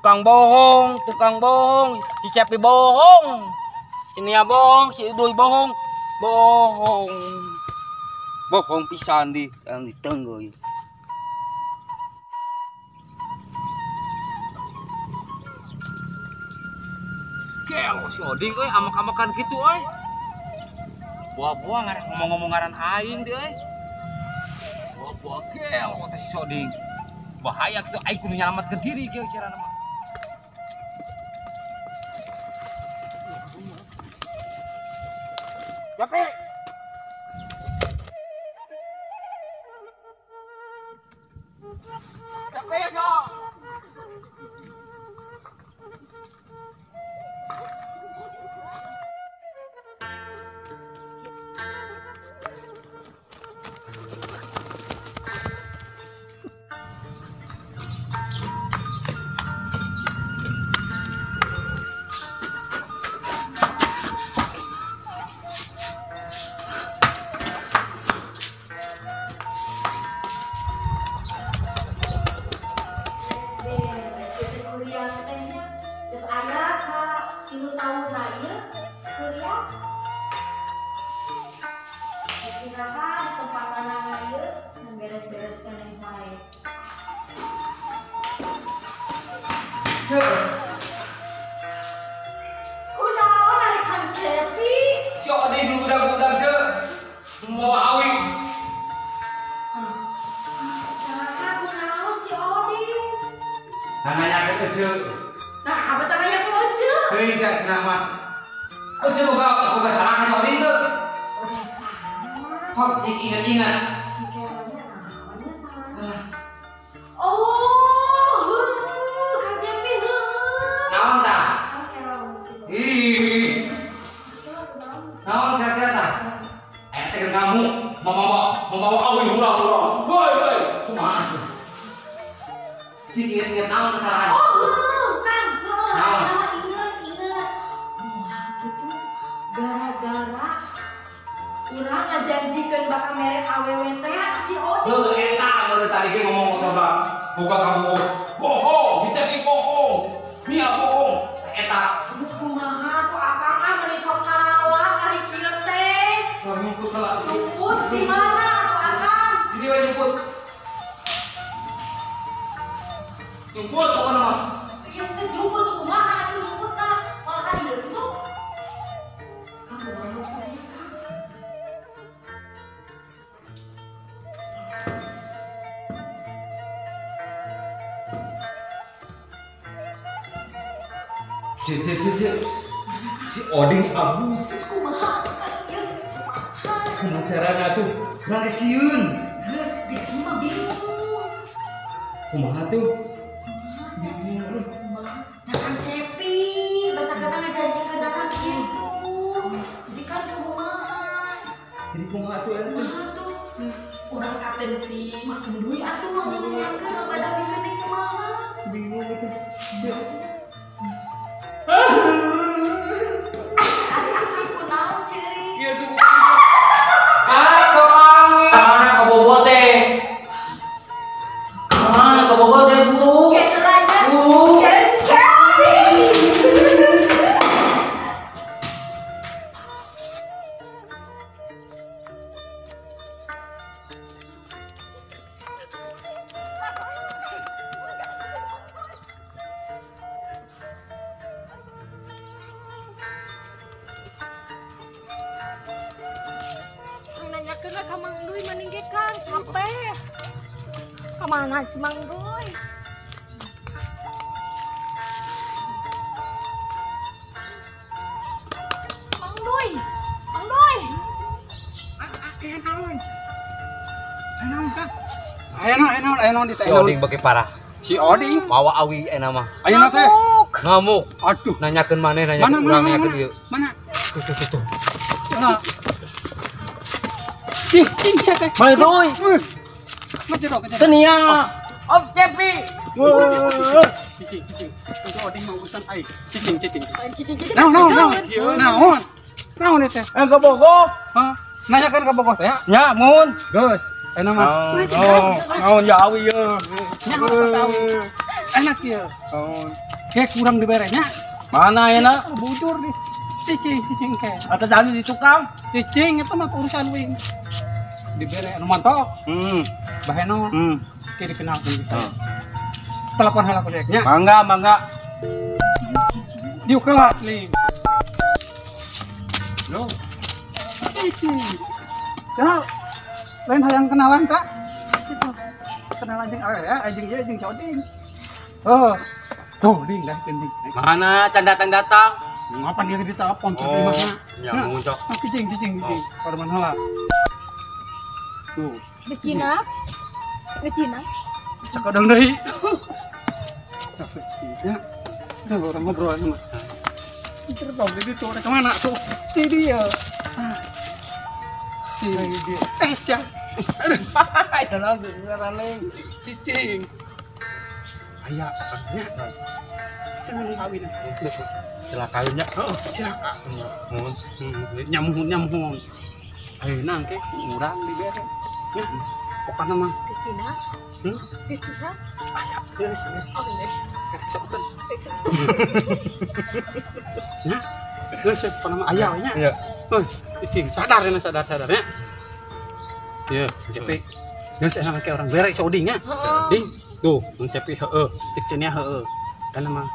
Tukang bohong, si Cepi bohong. Si Nia bohong, si Dui bohong. Bohong. Bohong pisan di yang ditenggo ieu. Gelo si Oding euy amak-amakan kitu euy. Buah-buah ngarah ngomong-ngomong ngaran aing deui euy. Buah-buah gelo teh si Oding. Bahaya kitu aing kudu nyalametkeun diri kieu carana mah. Cepi. Cepi aja. Kunaon ari Kang Cepi? Si Oding budak-budak je. Mau awi. Nah, kunaon si Oding? Nah, nanyakeun ece. Nah, apa teh nanyakeun ece? Heuh, teh cenah mah. Ece boga salah ka si Oding teu? Boga salah. Sok cik ingat-ingat. Cik kelanya naonnya salah. Oh, heuh, Kang Cepi heuh. Naon tah? Ih. Naon kira-kira tah? Aya teh ngamuk, mau bawa awi hurang-hurang. Woi, woi, kumaha sih? Cik ingat-ingat naon kesalahan? Oh, heuh, Kang, heuh, Naon? nama inget-inget. Wah, gitu gara-gara urang ngajanjikeun bakal mere awewe teh si Oding. Heuh, eta meureun tadi ge ngomong coba. Boga kamu bohong, si Cepi bohong, Mia bohong. Eta Terus kumaha tuh akang ah meuni sok sararoak ari kieu teh. Keur nyumput heula. Nyumput di mana atuh akang? Di dieu we nyumput. Nyumput pokona mah. Ieu geus nyumput tuh kumaha atuh nyumput tah? Moal ka dieu kitu. Kang kumaha tuh ieu, Kang? Cek cek cek cek. Si Oding abus. Terus kumaha atuh Kang ieu? Kumaha? Kumaha carana tuh? Urang teh sieun. Heuh, geus mah bingung. Kumaha tuh? Kumaha? Nah, Kang Cepi, basa kana ngajanjikeun anak kitu. Jadi kan kumaha? Jadi kumaha tuh eta? Kumaha tuh? Urang katen si Mang Dui atuh ngomongkeun ngabadamikeun deui kumaha? Bingung gitu. Cek. Ari akang kunaon ceurik? Iya suku. Ah, kemana ke Bogor teh? Kemana ke Bogor teh, Bu? Ketelanya. Bu. Nanyakeun we ka Mang Dui mending ge Kang, capek. Kamana si Mang Dui? Mang Dui, Mang Dui. Aya naon? Aya naon, Kang? Aya naon, aya naon, aya naon di Si Oding beuki parah. Si Oding Mawa awi eta mah. Aya naon teh? Ngamuk. Ngamuk. Aduh. Nanyakeun maneh, Mana nanyakeun mana urang, mana nanyakeun mana? ieu. Mana? Tuh tuh tuh tuh. Mana? Ih, ih, teh. Mana tuh? Mah jero ke jero. Teu nia. Om Cepi. Cicing, cicing. Untuk Oding mah urusan aing. Cicing, cicing. Lain cicing-cicing. Naon, naon, naon. Naon? Naon eta? Eh ke Bogor. Hah? Nanyakeun ka Bogor teh ya? Ya, mun. Geus. Enak mah. Naon, naon ya awi ye. Nyaho teh awi. Enak ieu. Naon. Engke kurang diberenya. Mana enak? Bujur nih. Cicing, cicing ke. Atau jadi di tukang. Cicing itu mah urusan wing. Dibere anu mantok. Baheno. Ke dikenalkeun bisa. Telepon heula ku nya. Mangga, mangga. Diuk heula ling. Lo. Cicing. Ya. Lain hayang kenalan tak? Gitu. Kenalan jeung awe ya, jeung ieu jeung Oding. Oh. Tuh, ding lah ding. Mana can datang-datang? Ngapa dia di telepon di mana? Ya, muncul. Cicing, cicing, cicing. Parman heula. Tuh. Geus Cina. Geus Cina. Cakadang deui. Cicing. Ya. Nah, orang ngobrol mah. Terus dong di ditu rek mana tuh? Di dia. Di dia. Eh, sia. Aduh. Dalam beneran cicing. Aya apanya? Jangan kawin. Celaka nya. Heeh, celaka. Muhun. Nyamuhun nyamuhun. Ayeuna engke urang dibere. Nya, pokona mah Geus Cina. Geus Cina. Aya geus. Oh, geus. Sok. Nya, geus pokona mah aya we nya. Iya. Heuh, cicing sadar nya sadar-sadar nya. Ieu, Cepi. Geus enak engke urang bere si Oding nya. Ding. Tuh, Mang Cepi heeh, cek cenah heeh. Kana mah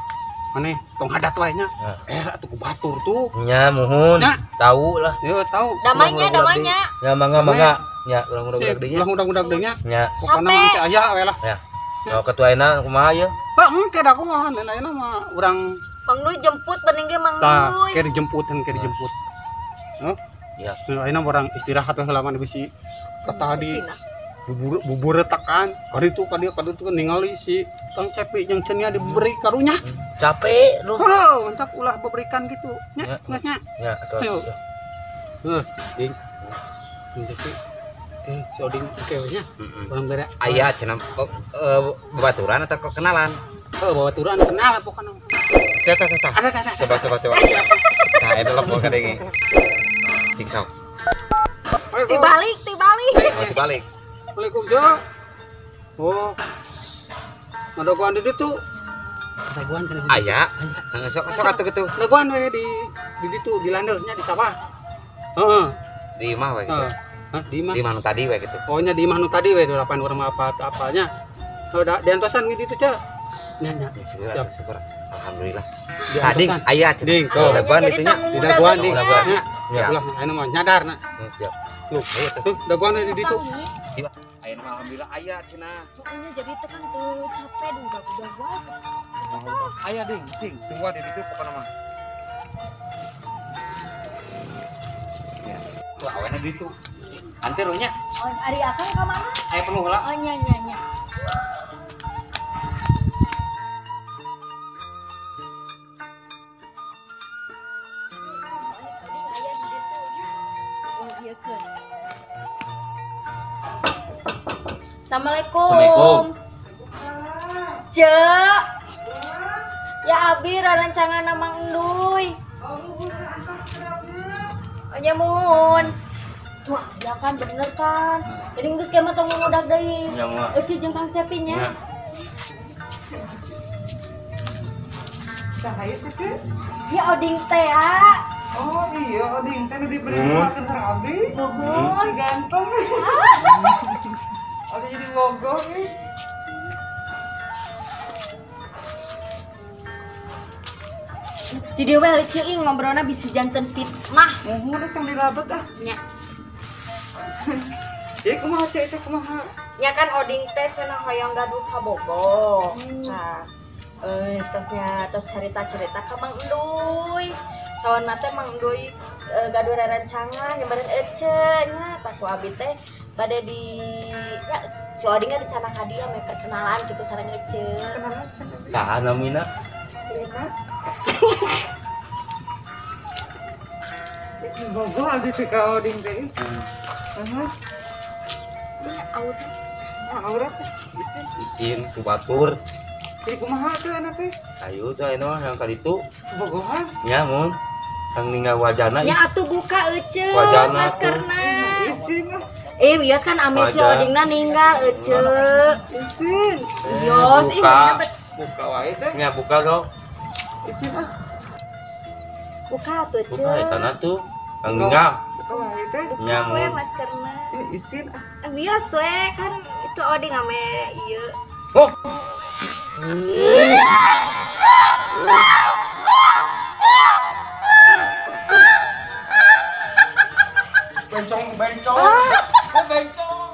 maneh tong hadat wae nya. Eh atuh ku batur tuh. Nya muhun. Tahu lah. Yo tahu. Damainya, damainya. Ya mangga mangga. Nya ulang udah deui nya. Ulang udah deui nya. Nya. Pokona mah teh aya we lah. Ya. Kalau ketuaina kumaha ieu? Heuh, engke da kumaha ayeuna mah urang Mang Duy jemput bening ge Mang Tah, Duy. ke dijemputan, ke dijemput. Heuh. Iya. Ayeuna urang istirahat lah selama bisi kata tadi. Cina. Bubur retakan kaditu kadieu kaditu ningali si Kang Cepi jeung cennya diberi karunya. Capek lu. Oh, mantap ulah beberikan gitu nya, geus nya. Ya, ayo. tos. Heuh, ding. Ding Cepi. Oke, si Oding oke we nya. Urang bere Aya cenah babaturan atau kenalan? Heuh, babaturan kenal pokona. Tah, tah, tah. Coba coba coba. Tah, eta telepon ka deui. Cing sok. Tibalik, tibalik. Oh, tibalik. Assalamualaikum, Jo. Oh. Ngadaguan di ditu. Ngadaguan cenah. Aya. Aya. Sok sok atuh kitu. Ngadaguan we di ditu di landeurnya di sawah. Heeh. Di imah we gitu. Hah, di imah. Di imah nu tadi we gitu. Oh nya di imah nu tadi we delapan urang mah apa apalnya. Oh, da diantosan di ditu, Ceu. Nya nya. Syukur atuh syukur. Alhamdulillah. Tadi aya cenah. Ding, tuh. Daguan ditu nya. Di daguan ding. Nya. Siap. Ulah ayeuna mah nyadarna. Siap. Tuh, tuh daguan we di ditu. Ayeuna mah alhamdulillah aya cenah. Pokoknya jadi itu kan tuh capek udah wae. Aya ding, cing, tungguan di ditu pokona mah. Ya. Tuh awena di ditu. Antir nya. Oh, ari akang ka mana? Aya penuh heula. Oh nya nya nya. Assalamualaikum. Assalamualaikum. Cek. Ya abi rarancangan Mang Enduy. Oh nya muhun. Tuh ya kan bener kan. Jadi geus ge mah tong ngudak deui. Euceu jeung Kang Cepi nya. Saha ieu teh? Ya Oding teh ya. Oh iya Oding teh nu diberi makan sareng abdi. Nuhun. Ganteng. Abdi jadi bogoh nih. Di dieu we leuceung ngobrolna bisi janten fitnah. Muhun tong dirabet ah. Nya. Ieu kumaha ceu teh kumaha? Nya kan Oding teh cenah hoyong gaduh kabogoh. Nah, tosnya tos cerita-cerita ka Mang Enduy. Sawana teh Mang Enduy gaduh rerencangan nyebarin ece nya tah ku abi teh bade di nya si Oding dicanang ka dieu meh perkenalan kitu sareng ece. Kenalan sareng Saha namina? Bogoh abdi teh ka Oding teh. Heeh. Aurat. Aurat. Isin ku batur. Jadi kumaha tuh anak teh? Ayo tuh ayeuna mah yang kaditu. Bogohan. Nya mun. Kang ninggal wajana. Nya atuh buka ece maskerna. Isin lah. Wios kan ame si Odingna ninggal ece. Isin. Wios ih mana buka wae teh. Nya buka dong. Isin ah. Buka tuh, Ceu. Buka eta na tuh. Kang ninggal. Buka wae teh. Buka we maskerna. Isin ah. Bios we kan itu Oding ame ieu. Oh. Bencong, bencong. Bencong.